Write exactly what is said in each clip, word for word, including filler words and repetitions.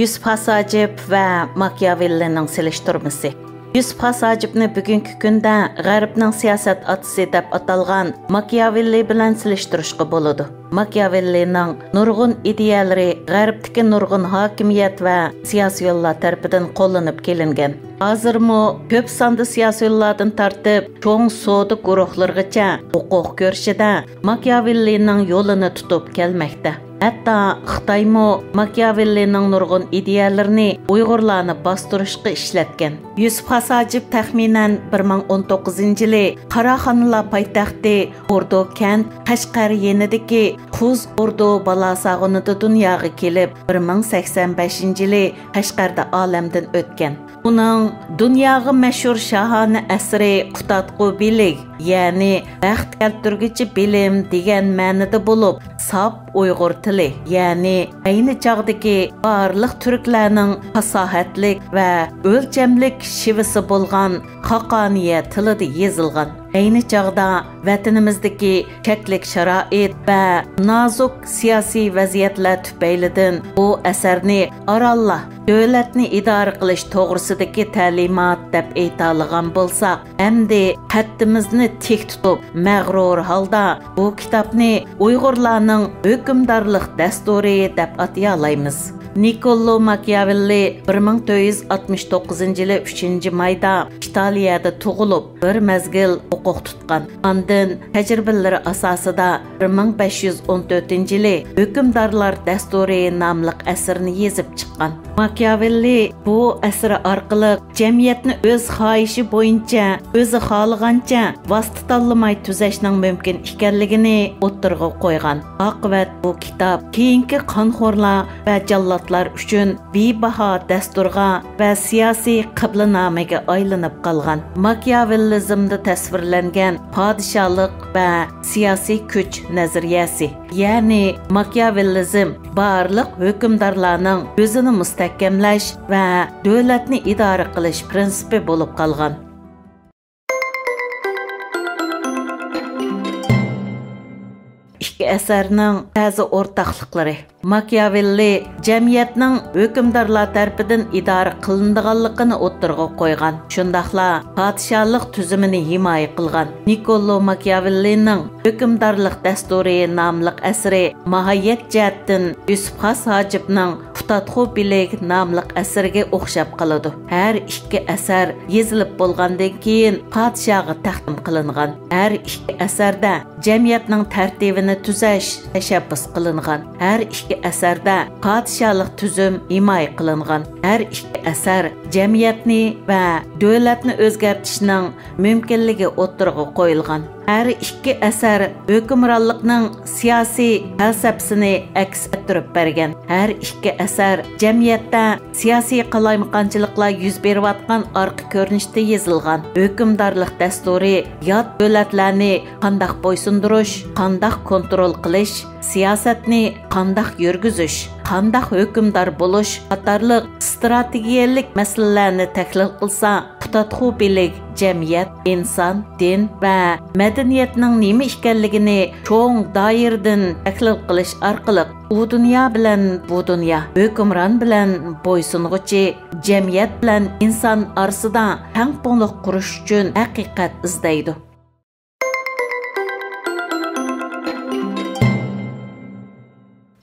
يۈسۈپ خاس ھاجىپ ۋە ماكىياۋېللىنىڭ سېلىشتۇرمىسى. يۈسۈپ خاس ھاجىپنى بۈگۈنكى كۈندە غەربنىڭ سىياسەت ئاتىسى دەپ ئاتالغان ماكىياۋېللى بىلەن سېلىشتۇرۇشقا بولىدۇ. ماكىياۋېللىنىڭ نۇرغۇن ئىدىيەلىرى غەربتىكى نۇرغۇن ھاكىمىيەت ۋە سىياسىيونلار تەرىپىدىن قوللىنىپ كېلىنگەن. ھازىرمۇ كۆپ ساندا سىياسىيونلاردىن تارتىپ، چوڭ سودا گۇرۇھلىرىغىچە ھوقۇق كۈرىشىدە ماكىياۋېللىنىڭ يولىنى تۇتۇپ كەلمەكتە. ھەتتا خىتايمۇ ماكىياۋېللىنىڭ نۇرغۇن ئىدىيەلىرىنى ئۇيغۇرلارنى باستۇرۇشقا ئىشلەتكەن. يۈسۈپ خاس ھاجىپ تەخمىنەن بىر مىڭ ئون توققۇزىنچى يىلى قاراخانىلار پايتەختى ئوردۇ كەنت، قەشقەر يېنىدىكى قۇز ئوردۇ بالا ساغۇنىدا دۇنياغا كېلىپ، بىر مىڭ سەكسەن بەشىنچى يىلى قەشقەردە ئالەمدىن ئۆتكەن. ئۇنىڭ دۇنياغا مەشھۇر شاھانە ئەسىرى قۇتادغۇ بىلىگ، يەنى بەخت كەلتۈرگۈچى بىلىم دېگەن مەنىدە بولۇپ، ساپ ئۇيغۇر تىلى، يەنى ئەينى چاغدىكى بارلىق تۈركلەرنىڭ پاساھەتلىك ۋە ئۆلچەملىك شېۋىسى بولغان خاقانىيە تىلىدا يېزىلغان. ئەينى چاغدا ۋەتىنىمىزدىكى چەكلىك شارائىت ۋە نازۇك سىياسىي ۋەزىيەتلەر تۈپەيلىدىن بۇ ئەسەرنى ئارانلا دۆلەتنى ئىدارە قىلىش توغرىسىدىكى تەلىمات دەپ ئېيتالىغان بولساق، ئەمدى قەددىمىزنى تىك تۇتۇپ، مەغرۇر ھالدا بۇ كىتابنى ئۇيغۇرلارنىڭ ھۆكۈمدارلىق دەستۇرى دەپ ئاتىيالايمىز. نىكوللو ماكىياۋېللى بىر مىڭ تۆت يۈز ئاتمىش توققۇزىنچى يىلى ئۈچىنچى مايدا ئىتالىيەدە تۇغۇلۇپ، بىر مەزگىل ھوقۇق تۇتقان. ئاندىن تەجرىبىلىرى ئاساسىدا بىر مىڭ بەش يۈز ئون تۆتىنچى يىلى ھۆكۈمدارلار دەستۇرى ناملىق ئەسىرىنى يېزىپ چىققان. ماكىياۋېللى بۇ ئەسىرى ئارقىلىق جەمئىيەتنى ئۆز خاھىشى بويىچە، ئۆزى خالىغانچە ۋاسىتە تاللىماي تۈزەشنىڭ مۇمكىن ئىكەنلىكىنى ئوتتۇرىغا قويغان. ئاقىۋەت بۇ كىتاب كېيىنكى قانخورلار ۋە جاللاتلار ئۈچۈن بىباھا دەستۇرغا ۋە سىياسىي قىبلىنامىگە ئايلىنىپ قالغان. ماكىياۋېللىزمدا تەسۋىرلەنگەن پادىشاھلىق ۋە سىياسىي كۈچ نەزەرىيەسى، يەنى ماكىياۋېللىزم بارلىق ھۆكۈمدارلارنىڭ ئۆزىنى مۇستەھكەملەش ۋە دۆلەتنى ئىدارە قىلىش پىرىنسىپى بولۇپ قالغان. ئىككى ئەسەرنىڭ بەزى ئورتاقلىقلىرى. ماكىياۋېللى جەمئىيەتنىڭ ھۆكۈمدارلار تەرىپىدىن ئىدارە قىلىنىدىغانلىقىنى ئوتتۇرىغا قويغان، شۇنداقلا پادىشاھلىق تۈزۈمىنى ھىمايە قىلغان. نىكوللو ماكىياۋېللىنىڭ ھۆكۈمدارلىق دەستۇرى ناملىق ئەسىرى ماھىيەت جەھەتتىن يۈسۈپ خاس ھاجىپنىڭ قۇتادغۇ بىلىگ ناملىق ئەسىرىگە ئوخشاپ قالىدۇ. ھەر ئىككى ئەسەر يېزىلىپ بولغاندىن كېيىن پادىشاھقا تەقدىم قىلىنغان. ھەر ئىككى ئەسەردە جەمئىيەتنىڭ تەرتىپىنى تۈزەش تەشەببۇس قىلىنغان. ھەر ئىككى ئەسەردە پادىشاھلىق تۈزۈم ھىمايە قىلىنغان. ھەر ئىككى ئەسەر جەمئىيەتنى ۋە دۆلەتنى ئۆزگەرتىشنىڭ مۇمكىنلىكى ئوتتۇرىغا قويۇلغان. ھەر ئىككى ئەسەر ھۆكۈمرانلىقنىڭ سىياسىي پەلسەپىسىنى ئەكس ئەتتۈرۈپ بەرگەن. ھەر ئىككى ئەسەر جەمئىيەتتە سىياسىي قالايمىقانچىلىقلار يۈز بېرىۋاتقان ئارقا كۆرۈنۈشتە يېزىلغان. ھۆكۈمدارلىق دەستۇرى يات دۆلەتلەرنى قانداق بويسۇندۇرۇش، قانداق كونترول قىلىش، سىياسەتنى قانداق يۈرگۈزۈش، قانداق ھۆكۈمدار بولۇش قاتارلىق ئىستراتېگىيەلىك مەسىلىلەرنى تەھلىل قىلسا، قۇتادغۇ بىلىك جەمئىيەت، ئىنسان، دىن ۋە مەدەنىيەتنىڭ نېمە ئىكەنلىكىنى چوڭ دائىرىدىن تەھلىل قىلىش ئارقىلىق ئۇ دۇنيا بىلەن بۇ دۇنيا، ھۆكۈمران بىلەن بويسۇنغۇچى، جەمئىيەت بىلەن ئىنسان ئارىسىدا تەڭپۇڭلۇق قۇرۇش ئۈچۈن ھەقىقەت ئىزدەيدۇ.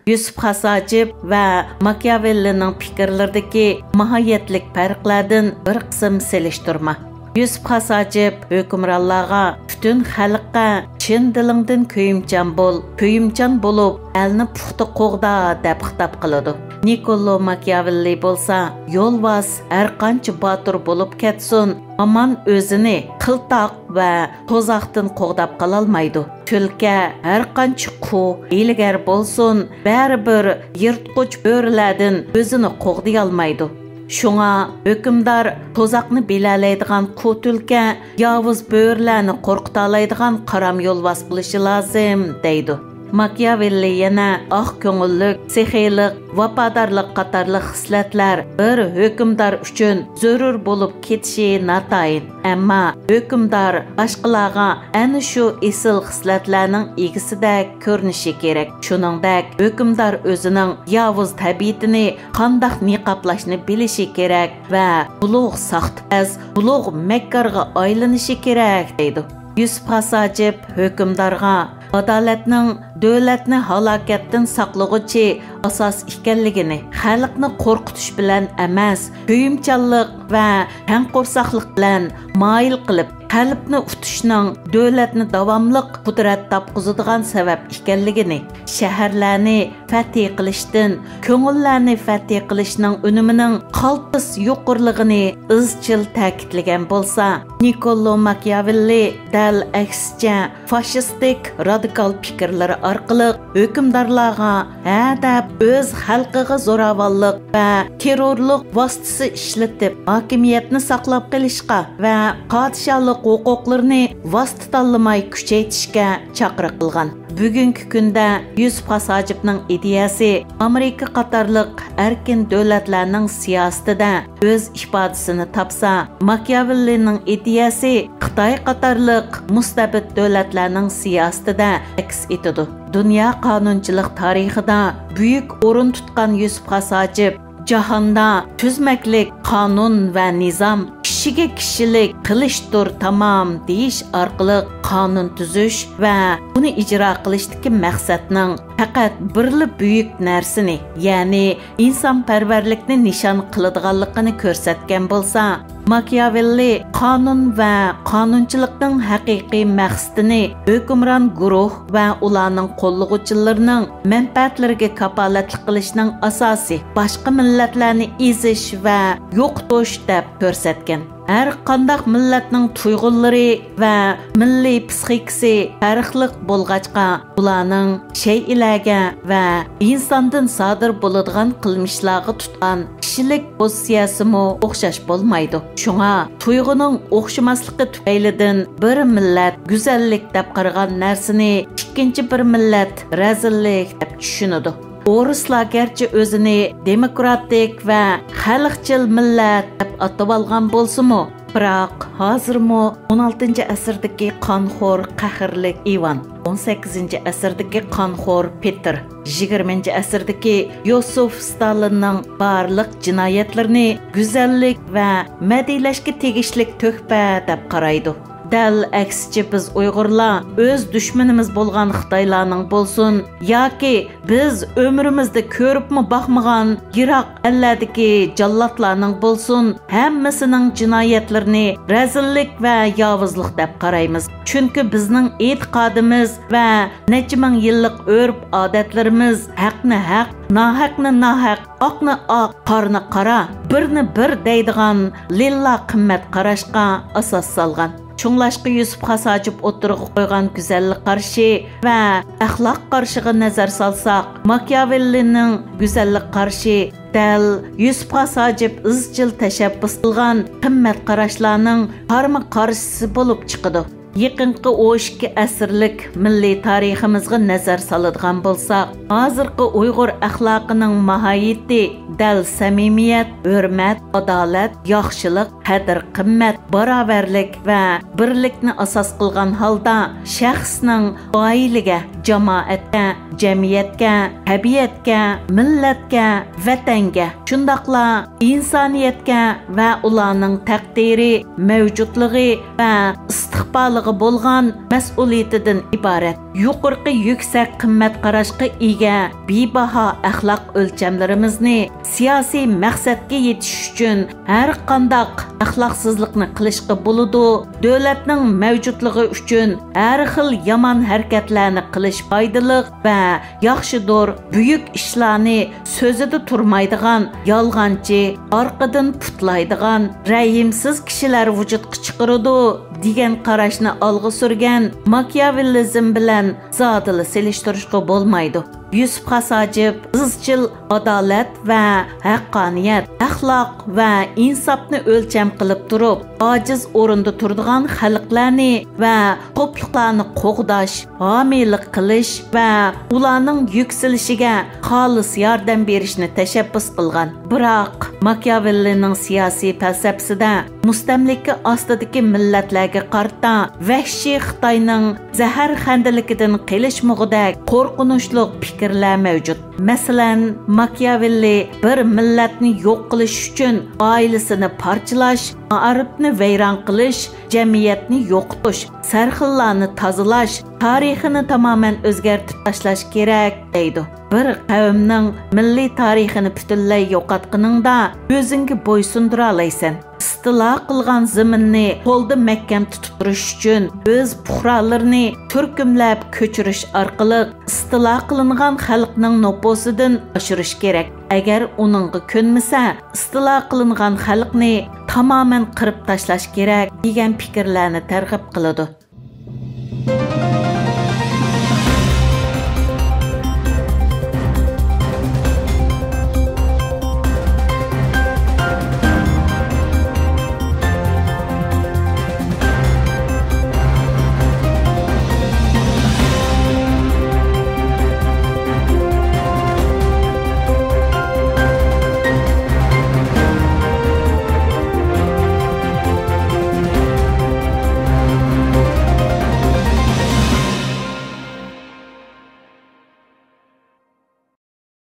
يۈسۈپ خاس ھاجىپ ۋە ماكىياۋېللىنىڭ پىكىرلىرىدىكى ماھىيەتلىك پەرقلەردىن بىر قىسىم سېلىشتۇرما. يۈسۈپ خاس ھاجىپ ھۆكۈمرانلارغا پۈتۈن خەلققە چىن دىلىڭدىن كۆيۈمچان بول، كۆيۈمچان بولۇپ، ئەلنى پۇختا قوغدا دەپ خىتاب قىلىدۇ. نىكولو ماكىياۋېللى بولسا، يولۋاس ھەرقانچە باتۇر بولۇپ كەتسۇن، ھامان ئۆزىنى قىلتاق ۋە توزاقتىن قوغداپ قالالمايدۇ. تۈلكە ھەرقانچە قۇ، ھىيلىگەر بولسۇن، بەرىبىر يىرتقۇچ بۆرىلەردىن ئۆزىنى قوغدىيالمايدۇ. شۇڭا ھۆكۈمدار توزاقنى بىلەلەيدىغان قۇ تۈلكە، ياۋۇز بۆرىلەرنى قورقۇتالايدىغان قارام يولۋاس بولۇشى لازىم، دەيدۇ. ماكىياۋېللى يەنە ئاق كۆڭۈللۈك، سېخىيلىق، ۋاپادارلىق قاتارلىق خىسلەتلەر بىر ھۆكۈمدار ئۈچۈن زۆرۈر بولۇپ كېتىشى ناتايىن. ئەمما ھۆكۈمدار باشقىلارغا ئەنە شۇ ئېسىل خىسلەتلەرنىڭ ئىگىسىدەك كۆرۈنۈشى كېرەك. شۇنىڭدەك، ھۆكۈمدار ئۆزىنىڭ ياۋۇز تەبىئىتىنى قانداق نىقابلاشنى بىلىشى كېرەك ۋە ئۇلۇغ ساختىپەز، ئۇلۇغ مەككارغا ئايلىنىشى كېرەك، دەيدۇ. يۈسۈپ خاس ھاجىپ ھۆكۈمدارغا ئادالەتنىڭ دۆلەتنى ھالاكەتتىن ساقلىغۇچى ئاساس ئىكەنلىكىنى، خەلقنى قورقۇتۇش بىلەن ئەمەس، كۆيۈمچانلىق ۋە كەڭ قورساقلىق بىلەن مايىل قىلىپ، قەلبنى ئۇتۇشنىڭ دۆلەتنى داۋاملىق قۇدرەت تاپقۇزىدىغان سەۋەب ئىكەنلىكىنى، شەھەرلەرنى فەتھى قىلىشتىن كۆڭۈللەرنى فەتھى قىلىشنىڭ ئۈنۈمىنىڭ قالتىس يۇقىرىلىقىنى ئىزچىل تەكىتلىگەن بولسا، نىكولو ماكىياۋېللى دەل ئەكسىچە، فاشىستىك رادىكال پىكىرلىرى ئارقىلىق ھۆكۈمدارلارغا ھە دەپ ئۆز خەلقىگە زوراۋانلىق ۋە تېررورلۇق ۋاسىتىسى ئىشلىتىپ، ھاكىمىيەتنى ساقلاپ قېلىشقا ۋە پادىشاھلىق ھوقۇقلىرىنى ۋاسىتە تاللىماي كۈچەيتىشكە چاقىرىق قىلغان. بۈگۈنكى كۈندە يۈسۈپ خاس ھاجىپنىڭ ئىدىيەسى ئامېرىكا قاتارلىق ئەركىن دۆلەتلەرنىڭ سىياسىتىدە ئۆز ئىپادىسىنى تاپسا، ماكىياۋېللىنىڭ ئىدىيەسى خىتاي قاتارلىق مۇستەبىت دۆلەتلەرنىڭ سىياسىتىدە ئەكس ئېتىدۇ. دۇنيا قانۇنچىلىق تارىخىدا بۈيۈك ئورۇن تۇتقان يۈسۈپ خاس ھاجىپ جاھاندا تۈزمەكلىك قانۇن ۋە نىزام، كىشىگە كىشىلىك قىلىشتۇر تامام دېيىش ئارقىلىق قانۇن تۈزۈش ۋە ئۇنى ئىجرا قىلىشتىكى مەقسەتنىڭ پەقەت بىرلا بۈيۈك نەرسىنى، يەنى ئىنسانپەرۋەرلىكنى نىشان قىلىدىغانلىقىنى كۆرسەتكەن بولسا، ماكىياۋېللى قانۇن ۋە قانۇنچىلىقنىڭ ھەقىقىي مەقسىتىنى ھۆكۈمران گۇرۇھ ۋە ئۇلارنىڭ قوللىغۇچىلىرىنىڭ مەنپەئەتلىرىگە كاپالەتلىك قىلىشنىڭ ئاساسى باشقا مىللەتلەرنى ئېزىش ۋە يوقىتىش دەپ كۆرسەتكەن. ھەر قانداق مىللەتنىڭ تۇيغۇلىرى ۋە مىللىي پسىخىكىسى پەرقلىق بولغاچقا، ئۇلارنىڭ شەيئىلەرگە ۋە ئىنساندىن سادىر بولىدىغان قىلمىشلارغا تۇتقان كىشىلىك پوزىتسىيەسىمۇ ئوخشاش بولمايدۇ. شۇڭا تۇيغۇنىڭ ئوخشىماسلىقى تۈپەيلىدىن بىر مىللەت گۈزەللىك دەپ قارىغان نەرسىنى ئىككىنچى بىر مىللەت رەزىللىك دەپ چۈشىنىدۇ. ئورۇسلار گەرچە ئۆزىنى دېموكراتىك ۋە خەلقچىل مىللەت دەپ ئاتىۋالغان بولسىمۇ، بىراق ھازىرمۇ ئون ئالتىنچى ئەسىردىكى قانخور قەھرلىك ئىۋان، ئون سەككىزىنچى ئەسىردىكى قانخور پېتىر، يىگىرمىنچى ئەسىردىكى يوسۇف ستالىننىڭ بارلىق جىنايەتلىرىنى گۈزەللىك ۋە مەدھىيلەشكە تېگىشلىك تۆھپە دەپ قارايدۇ. دەل ئەكسىچە، بىز ئۇيغۇرلار ئۆز دۈشمىنىمىز بولغان خىتايلارنىڭ بولسۇن ياكى بىز ئۆمرىمىزدە كۆرۈپمۇ باقمىغان يىراق ئەللەردىكى جاللاتلارنىڭ بولسۇن، ھەممىسىنىڭ جىنايەتلىرىنى رەزىللىك ۋە ياۋۇزلۇق دەپ قارايمىز. چۈنكى بىزنىڭ ئېتىقادىمىز ۋە نەچچە مىڭ يىللىق ئۆرپ-ئادەتلىرىمىز ھەقنى ھەق، ناھەقنى ناھەق، ئاقنى ئاق، قارىنى قارا، بىرنى بىر دەيدىغان لىللا قىممەت قاراشقا ئاساس سالغان. شۇڭلاشقا يۈسۈپ خاس ھاجىپ ئوتتۇرىغا قويغان گۈزەللىك قارىشى ۋە ئەخلاق قارىشىغا نەزەر سالساق، ماكىياۋېللىنىڭ گۈزەللىك قارىشى دەل يۈسۈپ خاس ھاجىپ ئىزچىل تەشەببۇس قىلغان قىممەت قاراشلارنىڭ قارىمۇ قارشىسى بولۇپ چىقىدۇ. يېقىنقى ئون ئىككى ئەسىرلىك مىللىي تارىخىمىزغا نەزەر سالىدىغان بولساق، ھازىرقى ئۇيغۇر ئەخلاقىنىڭ ماھىيىتى دەل سەمىمىيەت، ھۆرمەت، ئادالەت، ياخشىلىق، قەدىر-قىممەت، باراۋەرلىك ۋە بىرلىكنى ئاساس قىلغان ھالدا شەخسنىڭ ئائىلىگە، جامائەتكە، جەمئىيەتكە، تەبىئەتكە، مىللەتكە، ۋەتەنگە، شۇنداقلا ئىنسانىيەتكە ۋە ئۇلارنىڭ تەقدىرى، مەۋجۇتلۇقى ۋە ئىستىقبالىغا بولغان مەسئۇلىيىتىدىن ئىبارەت يۇقىرىقى يۈكسەك قىممەت قاراشقا ئىگە بىباھا ئەخلاق ئۆلچەملىرىمىزنى سىياسىي مەقسەتكە يېتىش ئۈچۈن ھەر قانداق ئەخلاقسىزلىقنى قىلىشقا بولىدۇ. دۆلەتنىڭ مەۋجۇتلۇقى ئۈچۈن ھەر خىل يامان ھەرىكەتلەرنى قىلىش پايدىلىق ۋە ياخشىدۇر، بۈيۈك ئىشلارنى سۆزىدە تۇرمايدىغان يالغانچى، ئارقىدىن پۇتلايدىغان رەھىمسىز كىشىلەر ۋۇجۇدقا چىقىرىدۇ، دېگەن قاراشنى ئالغا سۈرگەن ماكىياۋېللىزم بىلەن زادىلا سېلىشتۇرۇشقا بولمايدۇ. يۈسۈپ خاس ھاجىپ ئىزچىل ئادالەت ۋە ھەققانىيەت، ئەخلاق ۋە ئىنساپنى ئۆلچەم قىلىپ تۇرۇپ، ئاجىز ئورۇندا تۇرىدىغان خەلقلەرنى ۋە توپلۇقلارنى قوغداش، ھامىيلىق قىلىش ۋە ئۇلارنىڭ يۈكسىلىشىگە خالىس ياردەم بېرىشنى تەشەببۇس قىلغان. بىراق، ماكىياۋېللىنىڭ سىياسىي پەلسەپىسىدە مۇستەملىكە ئاستىدىكى مىللەتلەرگە قارىتا ۋەھشىي خىتاينىڭ زەھەرخەندىلىكىدىن قېلىشمىغۇدەك قورقۇنچلۇق پىكىرلەر مەۋجۇت. مەسىلەن، ماكىياۋېللى بىر مىللەتنى يوق قىلىش ئۈچۈن ئائىلىسىنى پارچىلاش، مائارىپنى ۋەيران قىلىش، جەمئىيەتنى يوقىتىش، سەرخىللارنى تازىلاش، تارىخىنى تامامەن ئۆزگەرتىپ تاشلاش كېرەك، دەيدۇ. بىر قەۋمنىڭ مىللىي تارىخىنى پۈتۈنلەي يوقاتقىنىڭدا، ئۆزۈڭگە بويسۇندۇرالايسەن. ئىستىلا قىلغان زېمىننى قولدا مەھكەم تۇتۇپ تۇرۇش ئۈچۈن، ئۆز پۇقرالىرىنى تۈركۈملەپ كۆچۈرۈش ئارقىلىق، ئىستىلا قىلىنغان خەلقنىڭ نوپۇسىدىن ئاشۇرۇش كېرەك. ئەگەر ئۇنىڭغا كۆنمىسە، ئىستىلا قىلىنغان خەلقنى تامامەن قىرىپ تاشلاش كېرەك، دېگەن پىكىرلەرنى تەرغىب قىلىدۇ.